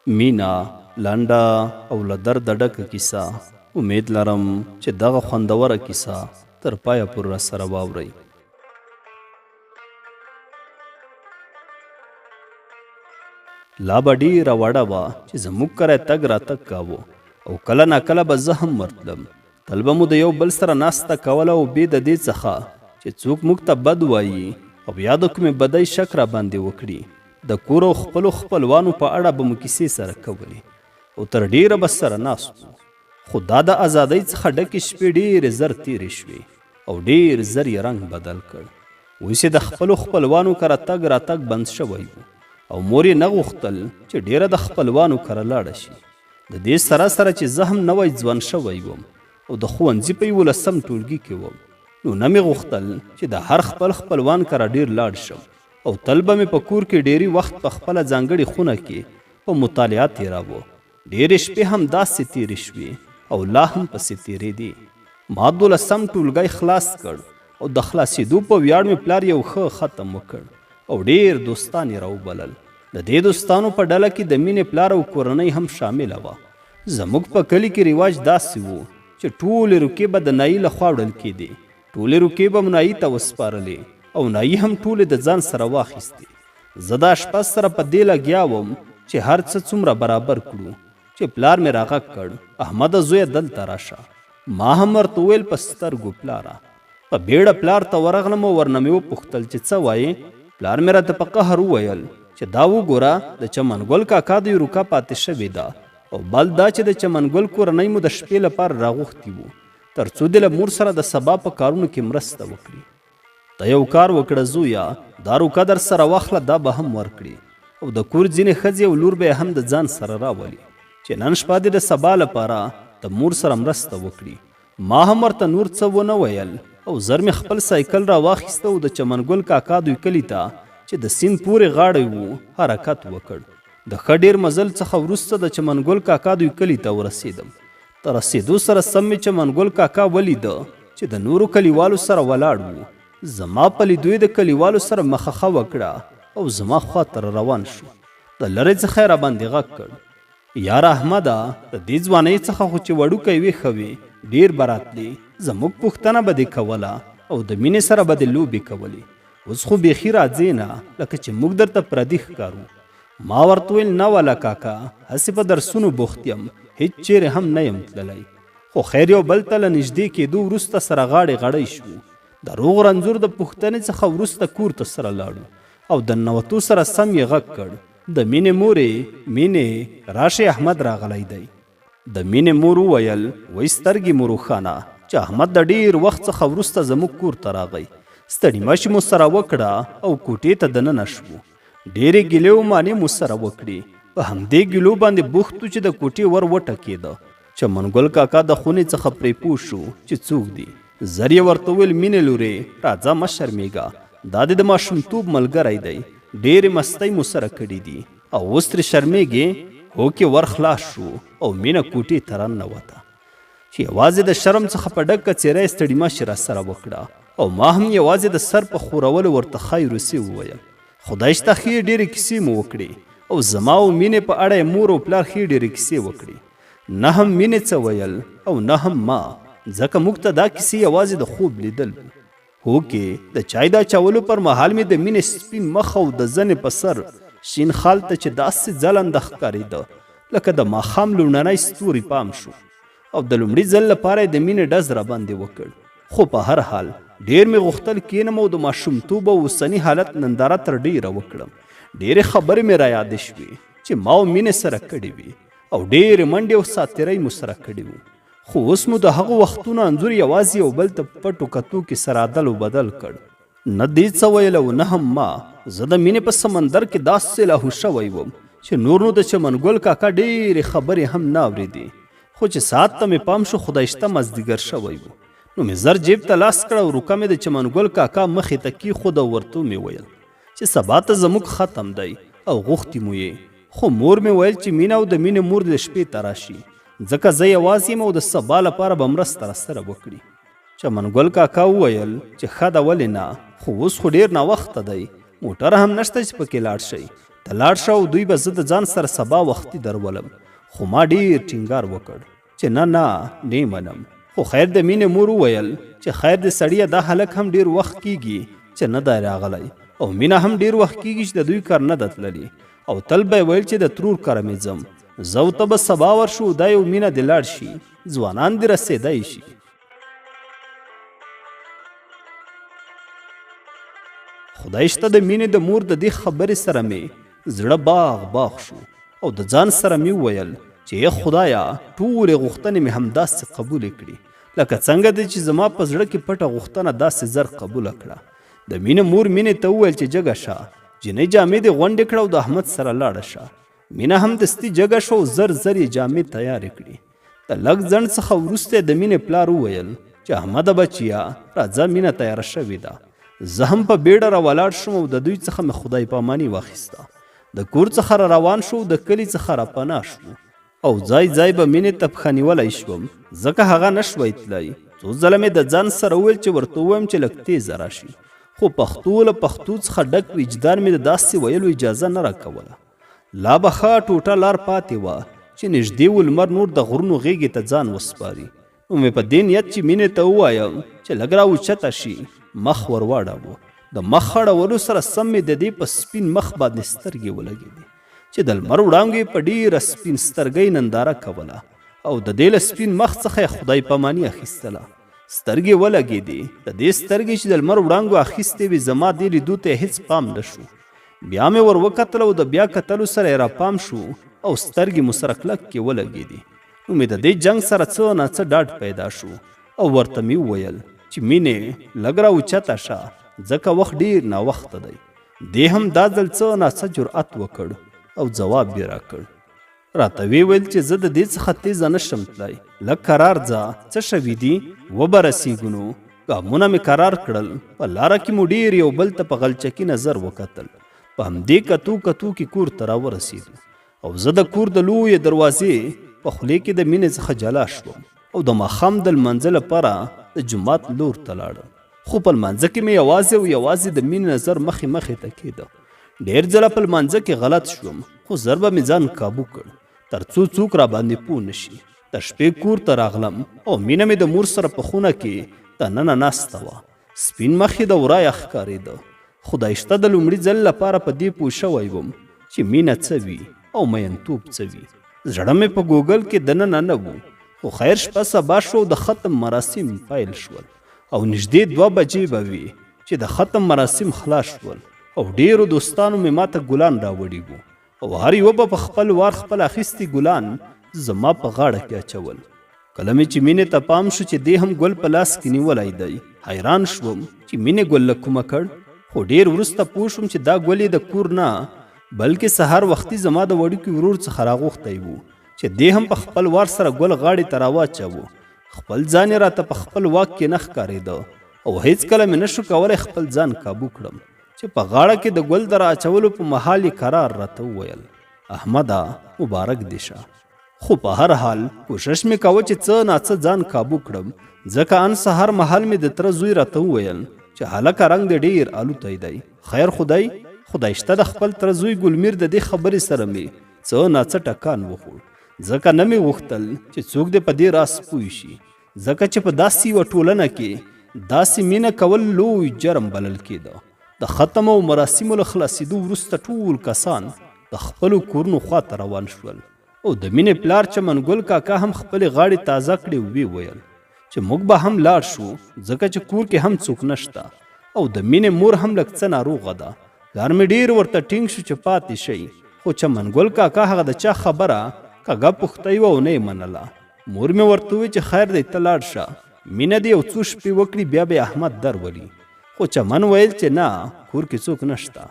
مینه، لنډه او له درده ډکه کیسه. امید لرم چې دغه خوندوره کیسه تر پایه پورې راسره واورئ. لا به ډېره وړه وه چې زموږ کره یې تګ راتګ کاوه او کله ناکله به زه هم ورتلم. تل به مو د یو بل سره ناسته کوله او بې د دې څخه چې څوک موږ ته بد وایي او یا د کومې بدۍ شک راباندې وکړي، د کور او خپلو خپلوانو په اړه به مو کیسې سره کولې او تر ډېره به سره ناست وو. خو دا د ازادۍ څخه ډکې شپې ډېرې زر تېرې شوې او ډېر زر یې رنګ بدل کړ. اوس یې د خپلو خپلوانو کره تګ راتګ بند شوی و او مور یې نه غوښتل چې ډېره د خپلوانو کره لاړه شي. د دې سره سره چې زه هم نوی ځوان شوی وم او د ښوونځي په یولسم ټولګي کې وم، نو نه مې غوښتل چې د هر خپل خپلوان کره ډېر لاړ شم او تل به مې په کور کې ډېری وخت په خپله ځانګړې خونه کې په مطالعه تېراوه. ډېرې شپې هم داسې تېرې شوې او لا هم پسې تېرېدې. ما دولسم ټولګی خلاص کړ او د خلاصېدو په ویاړ مې پلار یو ښه ختم وکړ او ډېر دوستان یې راوبلل. د دې دوستانو په ډله کې د مینې پلار او کورنۍ هم شامله وه. زموږ په کلي کې رواج داسې و چې ټولې روکې به د نايي له خوا وړل کېدې. ټولې روکې به مو نايي ته وسپارلې او نايي هم ټولې د ځان سره واخیستې. زه د اشپز سره په دې لګیا وم چې هر څه څومره برابر کړو چې پلار مې راغږ کړ، احمده زویه دلته راشه. ما هم ورته وویل په سترګو پلاره. په بیړه پلار ته ورغلم او ورنه مې وپوښتل چې څه وایې؟ پلار مې راته په قهر وویل چې دا وګوره د چمن ګل کاکا د یوروکه پاتې شوې ده او بل دا چې د چمن ګل کورنۍ مو د شپې لپاره راغوښتي وو تر څو دې له مور سره د سبا په کارونو کې مرسته وکړي. ته یو کار وکړه زویه دا روکه در سره واخله دا به هم ورکړي او د کور ځینې ښځې او لور به یې هم د ځان سره راولي چې نن شپه دې د سبا لپاره د مور سره مرسته وکړي. ما هم ورته نور څه ونه ویل او زر مې خپل سایکل را واخیسته او د چمن ګل کاکا دوی کلي ته چې د سیند پورې غاړی وو حرکت وکړ. د ښه ډېر مزل څخه وروسته د چمن ګل کاکا دوی کلي ته ورسېدم. د رسېدو سره سم مې چمن ګل کاکا ولیده چې د نورو کلیوالو سره ولاړ وو. زما په لیدو یې د کلیوالو سره مخه ښه وکړه او زما خواته را روان شو. د لرې څخه یې راباندې غږ کړ. یاره احمده! د دې ځوانۍ څخه خو چې وړوکی وې ښه وې، ډېر به راتلې، زموږ پوښتنه به دې کوله او د مینې سره به دې لوبې کولې. اوس خو بیخي راځې نه، لکه چې موږ درته پردي ښکارو. ما ورته وویل، نه ولا کاکا، هسې په درسونو بوخت یم، هیڅ چېرې هم نه یم تللی. خو خیر یو بل ته له نږدې کېدو وروسته سره غاړې غړۍ شوو. د روغ رنځور د پوښتنې څخه وروسته کور ته سره لاړو او د ننوتو سره سم یې غږ کړ، د مینې مورې، مینې، راشئ احمد راغلی دی. د مینې مور وویل، وۍ سترګې مو روښانه چې احمد د ډېر وخت څخه وروسته زموږ کور ته راغی. ستړي مشي مو سره وکړه او کوټې ته دننه شوو. ډېرې ګیلې او مانې مو سره وکړې. په همدې ګیلو باندې بوخت وو چې د کوټې ور وټکېده. چمن ګل کاکا د خونې څخه پرې پوه شو چې څوک دي. زر یې ورته وویل، مینې لورې، راځه مه شرمېږه، دا دې د ماشومتوب ملګری دی، ډېرې مستۍ مو سره کړې دي او اوس ترې شرمېږې؟ هوکې ور خلاص شو او مینه کوټې ته راننوته چې یوازې د شرم څخه په ډکه څېره یې ستړي مشي راسره وکړه او ما هم یوازې د سر په ښورولو ورته خیر اوسې وویل. خدای شته ښې ډېرې کیسې مو وکړې او زما او مینې په اړه یې مور او پلار ښې ډېرې کیسې وکړې. نه هم مینې څه ویل او نه هم ما، ځکه موږ ته دا کیسې یوازې د خوب لیدل وو. هوکې، د چای د اچولو پر مهال مې د مینې سپین مخ او د زنې په سر شین خال ته چې داسې ځلنده ښکارېده لکه د ماښام لومړنی ستوری پام شو او د لومړي ځل لپاره یې د مینې ډز راباندې وکړ. خو په هر حال، ډېر مې غوښتل کېنم او د ماشومتوب او اوسني حالت ننداره تر ډېره وکړم. ډېرې خبرې مې رایادې شوې چې ما او مینې سره کړې وې او ډېرې منډې او ساتېرۍ مو سره کړې وو. خو اوس مو د هغو وختونو انځور یوازې یو بل ته په پټو کتو کې سره ادل و بدل کړ. نه دې څه ویل او نه هم ما. زه د مینې په سمندر کې داسې لاهو شوی وم چې نور نو د چمن ګل کاکا ډېرې خبرې هم نه اورېدې. خو چې ساعت ته مې پام شو خدای شته مازدیګر شوی و. نو مې زر جیب ته لاس کړ او روکه مې د چمن ګل کاکا مخې ته کیښوده او ورته ومې ویل چې سبا ته زموږ ختم دی او غوښتي مو یې. خو مور مې ویل چې مینه او د مینې مور دې شپې ته راشي ځکه زه یوازې یم او د سبا لپاره به مرسته راسره وکړي. چمن ګل کاکا وویل چې ښه ده ولې نه، خو اوس خو ډېر ناوخته دی، موټر هم نشته چې پکې لاړ شئ. ته لاړ شه او دوی به زه د ځان سره سبا وختي درولم. خو ما ډېر ټینګار وکړ چې نه نه نې منم. خو خیر د مینې مور وویل چې خیر دې سړیه دا هلک هم ډېر وخت کېږي چې نه دی راغلی او مینه هم ډېر وخت کېږي چې د دوی کر نه ده تللې او تل به یې ویل چې د ترور کره مې ځم. زه او ته به سبا ورشو، دی او مینه دې لاړ شي، ځوانان دې رسېدای شي. خدای شته د مینې د مور د دې خبرې سره مې زړه باغ باغ شو او د ځان سره مې وویل چې ای خدایه ټولې غوښتنې مې همداسې قبولې کړې لکه څنګه دې چې زما په زړه کې پټه غوښتنه داسې زر قبوله کړه. د مینې مور مینې ته وویل چې جګه شه، جینۍ جامې دې غونډې کړه او د احمد سره لاړه شه. مینه هم دستي جګه شوه او زر زر یې جامې تیارې کړې. د لږ ځنډ څخه وروسته یې د مینې پلار وویل چې احمده بچیه راځه مینه تیاره شوې ده. زه هم په بیړه را ولاړ شوم او د دوی څخه مې خدای پاماني واخیسته. د کور څخه را روان شو او د کلي څخه را پناه شوو. او ځای ځای به مینې ته پښه نیولی شوم ځکه هغه نه شوای تلای. څو ځله مې د ځان سره وویل چې ورته ووایم چې لږ تیزه راشي خو پښتو له پښتو څخه ډک وجدان مې د داسې ویلو اجازه نه راکوله. لا به ښه ټوټه لار پاتې وه چې نږدې و لمر نور د غرونو غېږې ته ځان وسپاري نو مې په دې نیت چې مینې ته ووایم چې لږ را اوچته شي مخ ور واړاوه. د مخ اړولو سره سم مې د دې په سپین مخ باندې سترګې ولګېدې چې د لمر وړانګو یې په ډېره سپین سترګۍ ننداره کوله او د دې له سپین مخ څخه یې خدای پاماني اخیستله. سترګې ولګېدې. د دې سترګې چې د لمر وړانګو اخیستې وې زما دې لیدو ته یې هېڅ پام نه شو. بیا مې ور وکتل او د بیا کتلو سره یې راپام شو او سترګې مو سره کلکې ولګېدې. نو مې د دې جنګ سره څه ناڅه ډاډ پیدا شو او ورته مې وویل چې مینې لږ را اوچته شه ځکه وخت ډېر ناوخته دی. دې هم دا ځل څه ناڅه جرأت وکړ او ځواب یې راکړ. راته ویې ویل چې زه د دې څخه تېزه نه شم تلای، لږ کرار ځه، څه شوي دي؟ وبه رسېږو نو. ګامونه مې کرار کړل، په لاره کې مو ډېر یو بل ته په غلچکي نظر وکتل. په همدې کتو کتو کې کور ته راورسېدو او زه د کور د لویې دروازې په خولې کې د مینې څخه جلا شوم او د ماښام د لمانځه لپاره د جومات لور ته لاړم. خو په لمانځه کې مې یوازې او یوازې د مینې نظر مخې مخې ته کېده. ډېر ځله په لمانځه کې غلط شوم، خو زر به مې ځان کابو کړ، تر څو څوک راباندې پوه نه شي. د شپې کور ته راغلم او مینه مې د مور سره په خونه کې دننه ناسته وه. سپین مخ یې د ورایه ښکارېده. خدای شته د لومړي ځل لپاره په دې پوه شوی وم چې مینه څه وي او مینتوب څه وي. زړه مې په ګوګل کې دننه نه و، خو خیر شپه سبا شوه او د ختم مراسم پیل شول. او نږدې 2 بجې به وې چې د ختم مراسم خلاص شول او ډېرو دوستانو مې ماته ګلان راوړي وو او هر یوه به په خپل وار خپل اخیستي ګلان زما په غاړه کې اچول. کله مې چې مینې ته پام شو چې دې هم ګل په لاس کې نیولی دی، حیران شوم چې مینې ګل له کومه کړ؟ خو ډېر وروسته پوه شوم چې دا ګل یې د کور نه بلکې سهار وختي زما د وړوکي ورور څخه راغوښتی و چې دې هم په خپل وار سره ګل غاړې ته راواچاوه. خپل ځان یې راته په خپل واک کې نه ښکارېده او هېڅکله مې نشو کولی خپل ځان کابو کړم چې په غاړه کې د ګل د را اچولو په مهال یې کرار راته وویل، احمده مبارک دې شه. خو په هر حال کوشش مې کاوه چې څه ناڅه ځان کابو کړم، ځکه ان سهار مهال مې د تره زوی راته وویل چې هلکه رنګ دې ډېر الوتی دی، خیر خو دی؟ خدای شته د خپل تره زوی ګلمیر د دې خبرې سره مې څه ناڅه ټکان وخوړ. ځکه نه مې غوښتل چې څوک دې په دې راز پوه شي، ځکه چې په داسې یوه ټولنه کې داسې مینه کول لوی جرم بلل کېده. د ختم او مراسمو له خلاصېدو وروسته ټول کسان د خپلو کورونو خوا ته روان شول او د مینې پلار چمن ګل کاکا هم خپلې غاړې تازه کړې او ویې ویل چې موږ به هم لاړ شو ځکه چې کور کې هم څوک نشته او د مینې مور هم لږ څه ناروغه ده. پلار مې ډېر ورته ټینګ شو چې پاتې شئ، خو چمن ګل کاکا هغه د چا خبره کږه پښتۍ وه او نه یې منله. مور مې ورته وویل چې خیر دی ته لاړ شه، مینه دې یو څو شپې وکړي بیا به یې احمد درولي. خو چمن ویل چې نه، کور کې څوک نشته.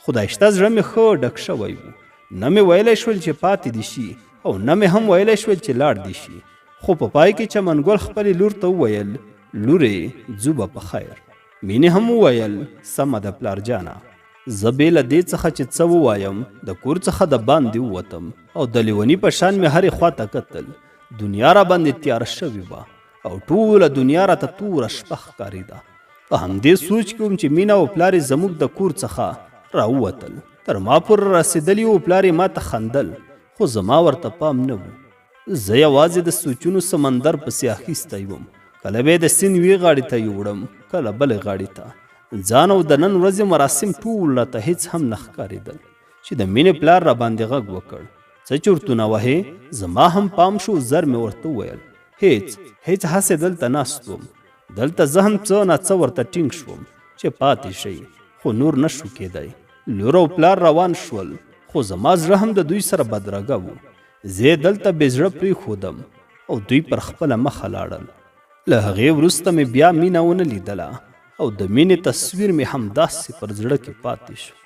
خدای شته زړه مې ښه ډک شوی و، نه مې ویلی شول چې پاتې دې شي او نه مې هم ویلی شول چې لاړ دې شي. خو په پای کې چمن ګل خپلې لور ته وویل، لورې ځو به په خیر. مینې هم وویل، سمه ده پلار جانه. زه بې له دې څخه چې څه ووایم د کور څخه د باندې ووتم او د لیوني په شان مې هرې خوا ته کتل. دنیا راباندې تیاره شوې وه او ټوله دنیا راته توره شپه ښکارېده. په همدې سوچ کې وم چې مینه او پلار یې زموږ د کور څخه راووتل. تر ما پورې رسېدلي وو. پلار یې ماته خندل، خو زما ورته پام نه و. زه یوازې د سوچونو سمندر پسې اخیستی وم. کله به یې د سیند یوې غاړې ته یوړم، کله بلې غاړې ته. ځان او د نن ورځې مراسم ټول راته هیڅ هم نه ښکارېدل چې د مینې پلار راباندې غږ وکړ، څه چورتونه وهې؟ زما هم پام شو، زر مې ورته وویل، هیڅ هیڅ، هسې دلته ناست وم. دلته زه هم څه ناڅه ورته ټینګ شوم چې پاتې شئ، خو نور نه شو کېدای. لور او پلار روان شول، خو زما زړه هم د دوی سره بدرګه و. زه یې دلته بې زړه پرېښودم او دوی پر خپله مخه لاړل. له هغې وروسته مې بیا مینه ونه لیدله او د مینې تصویر مې همداسې پر زړه کې پاتې شو.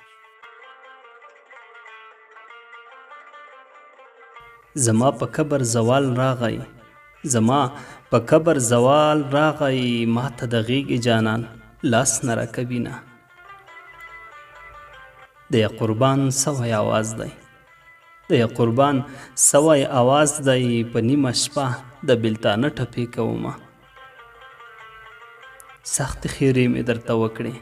زما په قبر زوال راغی، زما په قبر زوال راغی، ماته د غېږې جانان لاس نه راکوینه. د قربان سوی اواز دی، د قربان سوی اواز دی، په نیمه شپه د بېلتانه ټپې کومه. سختې خیرې مې درته وکړې،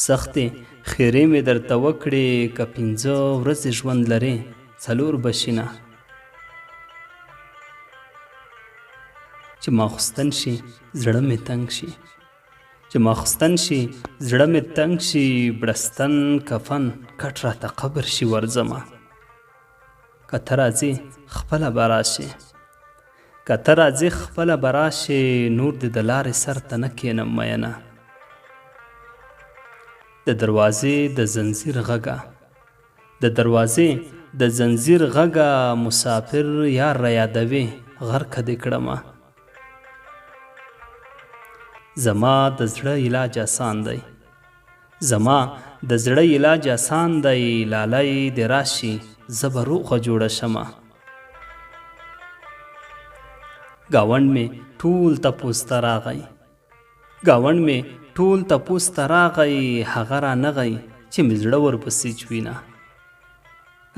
سختې خیرې مې درته وکړې، که پنځه ورځې ژوند لرې څلور به شینه. چې ماخوستن شي زړه مې تنګ شي، چې ماخوستن شي زړه مې تنګ شي، بړستن کفن کټ راته قبر شي ورځمه. که ته راځې خپله به راشې، که ته راځې خپله به راشې، نور دې د لارې سر ته نه کښېنم مینه. د دروازې د زنځیر غږه، د دروازې د زنځیر غږه، مسافر یار رایادوې غرقه دې کړمه. زما د زړه علاج اسان دی، زما د زړه علاج اسان دی، لالی دې راشي زه به روغه جوړه شمه. ګاونډ مې ټول تپوس ته راغی، ګاونډ مې ټول تپوس ته راغی، هغه رانغی چې مې زړه ورپسې چوینه.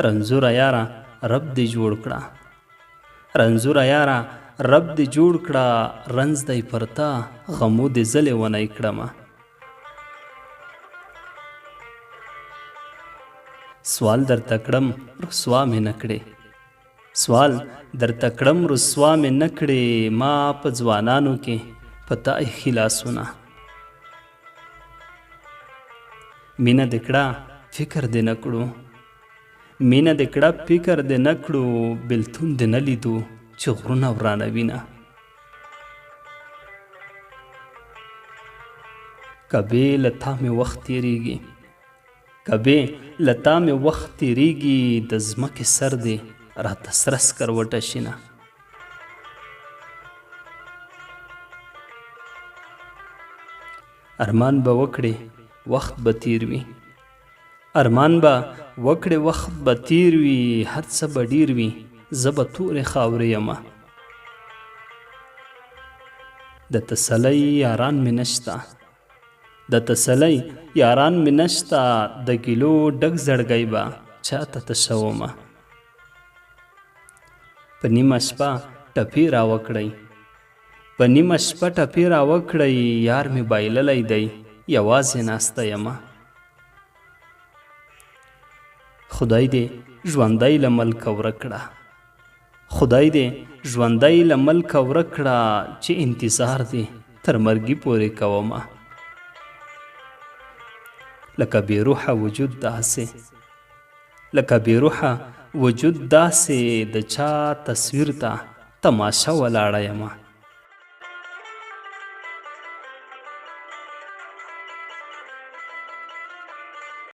رنځوره یاره رب دې جوړ کړه، رنځوره یاره رب دې جوړ کړه، رنځ دی پر تا غمو دې زه لیونی کړمه. سوال درته کړم رسوا مې نه کړې، سوال درته کړم رسوا مې نه کړې، ما په ځوانانو کې په تا ایښي لاسونه. مینه دې کړه فکر دې نه کړو، مینه دې کړه فکر دې نه کړو، بېلتون دې نه لیدو چې غرونه ورانوینه. که بې له تا مې وخت تېرېږي، که بې له تا مې وخت تېرېږي، د ځمکې سر دې راته سره سکروټه شینه. ارمان به وکړې وخت به تېر وي، ارمان به وکړې وخت به تېر وي، هر څه به ډېر وي زه به تورې خاورې یمه. د تسلۍ یاران مې نشته، د تسلۍ یاران مې نشته، د ګیلو ډک زړګی به چاته تشومه. په نیمه شپه ټپې راوکړئ، په نیمه شپه ټپې راوکړئ، یار مې بایللی دی یوازې ناسته یمه. خدای دې ژوندی له ملکه ورک کړه، خدای دې ژوندی له ملکه ورک کړه، چې انتظار دې تر مرګي پورې کومه. لکه بې روحه وجود داسې، لکه بې روحه وجود داسې، د چا تصویر ته تماشه ولاړه یمه.